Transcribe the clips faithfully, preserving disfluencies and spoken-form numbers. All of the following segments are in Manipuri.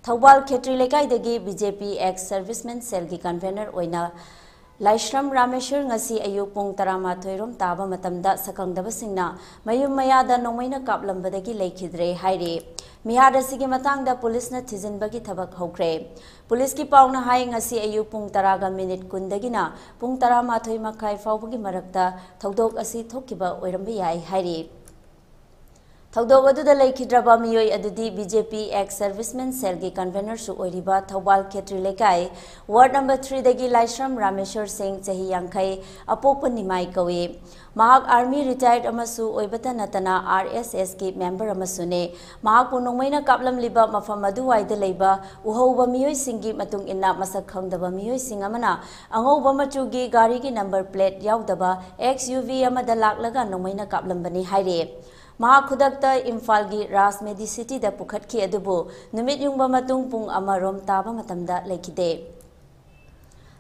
ꯊꯧꯕꯥꯜ ꯈꯦꯇ꯭ꯔꯤ ꯂꯩꯀꯥꯏꯗꯒꯤ ꯕꯤ ꯖꯦ ꯄꯤ ꯑꯦꯛꯁ ꯁꯔꯚꯤꯁꯃꯦꯟ ꯁꯦꯜꯒꯤ ꯀꯟꯚꯦꯅꯔ ꯑꯣꯏꯅ ꯂꯥꯏꯁ꯭ꯔꯝ ꯔꯥꯃꯦꯁ꯭ꯋꯔ ꯉꯁꯤ ꯑꯌꯨꯛ ꯄꯨꯡ ꯇꯔꯥꯃꯥꯊꯣꯏ ꯔꯣꯝ ꯇꯥꯕ ꯃꯇꯝꯗ ꯁꯛꯈꯪꯗꯕꯁꯤꯡꯅ ꯃꯌꯨꯝ ꯃꯌꯥꯗ ꯅꯣꯡꯃꯩꯅ ꯀꯥꯞꯂꯝꯕꯗꯒꯤ ꯂꯩꯈꯤꯗ꯭ꯔꯦ ꯍꯥꯏꯔꯤ꯫ ꯃꯤꯍꯥꯠ ꯑꯁꯤꯒꯤ ꯃꯇꯥꯡꯗ ꯄꯨꯂꯤꯁꯅ ꯊꯤꯖꯤꯟꯕꯒꯤ ꯊꯕꯛ ꯍꯧꯈ꯭ꯔꯦ꯫ ꯄꯨꯂꯤꯁꯀꯤ ꯄꯥꯎꯅ ꯍꯥꯏ, ꯉꯁꯤ ꯑꯌꯨꯛ ꯄꯨꯡ ꯇꯔꯥꯒ ꯃꯤꯅꯤꯠ ꯀꯨꯟꯗꯒꯤꯅ ꯄꯨꯡ ꯇꯔꯥꯃꯥꯊꯣꯏ ꯃꯈꯥꯏ ꯐꯥꯎꯕꯒꯤ ꯃꯔꯛꯇ ꯊꯧꯗꯣꯛ ꯑꯁꯤ ꯊꯣꯛꯈꯤꯕ ꯑꯣꯏꯔꯝꯕ ꯌꯥꯏ ꯍꯥꯏꯔꯤ꯫ ꯊꯧꯗꯣꯛ ꯑꯗꯨꯗ ꯂꯩꯈꯤꯗ꯭ꯔꯕ ꯃꯤꯑꯣꯏ ꯑꯗꯨꯗꯤ ꯕꯤ ꯖꯦ ꯄꯤ ꯑꯦꯛꯁ ꯁꯔꯚꯤꯁꯃꯦꯟ ꯁꯦꯜꯒꯤ ꯀꯟꯚꯦꯅꯔꯁꯨ ꯑꯣꯏꯔꯤꯕ ꯊꯧꯕꯥꯜ ꯈꯦꯇ꯭ꯔꯤ ꯂꯩꯀꯥꯏ ꯋꯥꯔꯗ ꯅꯝꯕꯔ ꯊ꯭ꯔꯤꯗꯒꯤ ꯂꯥꯏꯁ꯭ꯔꯝ ꯔꯥꯃꯦꯁ꯭ꯋꯔ ꯁꯤꯡ, ꯆꯍꯤ ꯌꯥꯡꯈꯩ, ꯑꯄꯣꯛꯄ ꯅꯤꯃꯥꯏ ꯀꯧꯏ꯫ ꯃꯍꯥꯛ ꯑꯥꯔꯃꯤ ꯔꯤꯇꯥꯌꯔꯗ ꯑꯃꯁꯨ ꯑꯣꯏꯕꯇ ꯅꯠꯇꯅ ꯑꯥꯔ ꯑꯦꯁ ꯑꯦꯁꯀꯤ ꯃꯦꯝꯕꯔ ꯑꯃꯁꯨꯅꯤ꯫ ꯃꯍꯥꯛꯄꯨ ꯅꯣꯡꯃꯩꯅ ꯀꯥꯞꯂꯝꯂꯤꯕ ꯃꯐꯝ ꯑꯗꯨꯋꯥꯏꯗ ꯂꯩꯕ ꯎꯍꯧꯕ ꯃꯤꯑꯣꯏꯁꯤꯡꯒꯤ ꯃꯇꯨꯡ ꯏꯟꯅ, ꯃꯁꯛ ꯈꯪꯗꯕ ꯃꯤꯑꯣꯏꯁꯤꯡ ꯑꯃꯅ ꯑꯉꯧꯕ ꯃꯆꯨꯒꯤ ꯒꯥꯔꯤꯒꯤ ꯅꯝꯕꯔ ꯄ꯭ꯂꯦꯠ ꯌꯥꯎꯗꯕ ꯑꯦꯛꯁ ꯌꯨ ꯚꯤ ꯑꯃꯗ ꯂꯥꯛꯂꯒ ꯅꯣꯡꯃꯩꯅ ꯀꯥꯞꯂꯝꯕꯅꯤ ꯍꯥꯏꯔꯤ꯫ ꯃꯍꯥꯛ ꯈꯨꯗꯛꯇ ꯏꯝꯐꯥꯜꯒꯤ ꯔꯥꯖ ꯃꯦꯗꯤꯁꯤꯇꯤꯗ ꯄꯨꯈꯠꯈꯤ, ꯑꯗꯨꯕꯨ ꯅꯨꯃꯤꯠ ꯌꯨꯡꯕ ꯃꯇꯨꯡ ꯄꯨꯡ ꯑꯃ ꯔꯣꯝ ꯇꯥꯕ ꯃꯇꯝꯗ ꯂꯩꯈꯤꯗꯦ꯫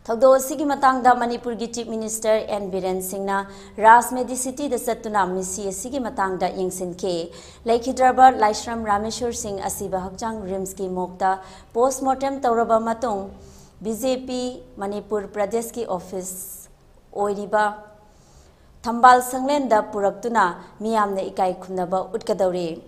ꯊꯧꯗꯣꯛ ꯑꯁꯤꯒꯤ ꯃꯇꯥꯡꯗ ꯃꯅꯤꯄꯨꯔꯒꯤ ꯆꯤꯐ ꯃꯤꯅꯤꯁꯇꯔ ꯑꯦꯟ ꯕꯤꯔꯦꯟ ꯁꯤꯡꯅ ꯔꯥꯖ ꯃꯦꯗꯤꯁꯤꯇꯤꯗ ꯆꯠꯇꯨꯅ ꯃꯤꯁꯤ ꯑꯁꯤꯒꯤ ꯃꯇꯥꯡꯗ ꯌꯦꯡꯁꯤꯟꯈꯤ꯫ ꯂꯩꯈꯤꯗ꯭ꯔꯕ ꯂꯥꯏꯁ꯭ꯔꯝ ꯔꯥꯃꯦꯁ꯭ꯋꯔ ꯁꯤꯡ ꯑꯁꯤꯕ ꯍꯛꯆꯥꯡ ꯔꯤꯝꯁꯀꯤ ꯃꯣꯔꯒꯇ ꯄꯣꯁꯃꯣꯔꯇꯦꯝ ꯇꯧꯔꯕ ꯃꯇꯨꯡ, ꯕꯤ ꯖꯦ ꯄꯤ ꯃꯅꯤꯄꯨꯔ ꯄ꯭ꯔꯗꯦꯁꯀꯤ ꯑꯣꯐꯤꯁ ꯑꯣꯏꯔꯤꯕ ꯊꯝꯕꯥꯜ ꯁꯪꯂꯦꯟꯗ ꯄꯨꯔꯛꯇꯨꯅ ꯃꯤꯌꯥꯝꯅ ꯏꯀꯥꯏ ꯈꯨꯝꯅꯕ ꯎꯠꯀꯗꯧꯔꯤ꯫